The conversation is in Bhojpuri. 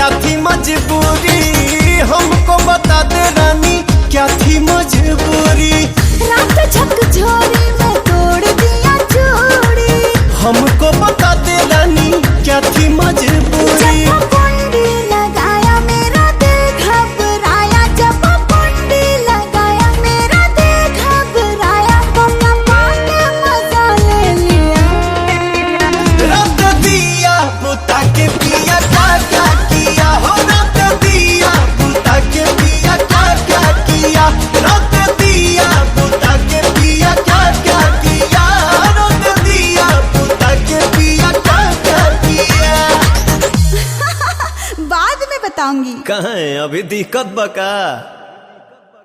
क्या थी मजबूरी, हमको बता दे रानी क्या थी मजबूरी। रात झकझोरी में तोड़ दिया चूड़ी। हमको बता दे रानी क्या थी मजबूरी। जब कुंडी लगाया मेरा दिल घबराया, जब कुंडी लगाया मेरा दिल घबराया, मौका पाके मजा ले लिया। रख दिया बुता के पिया क्या क्या किया हो, रख दिया बुता के पिया क्या क्या किया, रख दिया बुता के पिया क्या क्या किया, रख दिया बुता के पिया क्या क्या किया। बाद में बताऊंगी। कहाँ है अभी दिक्कत बका।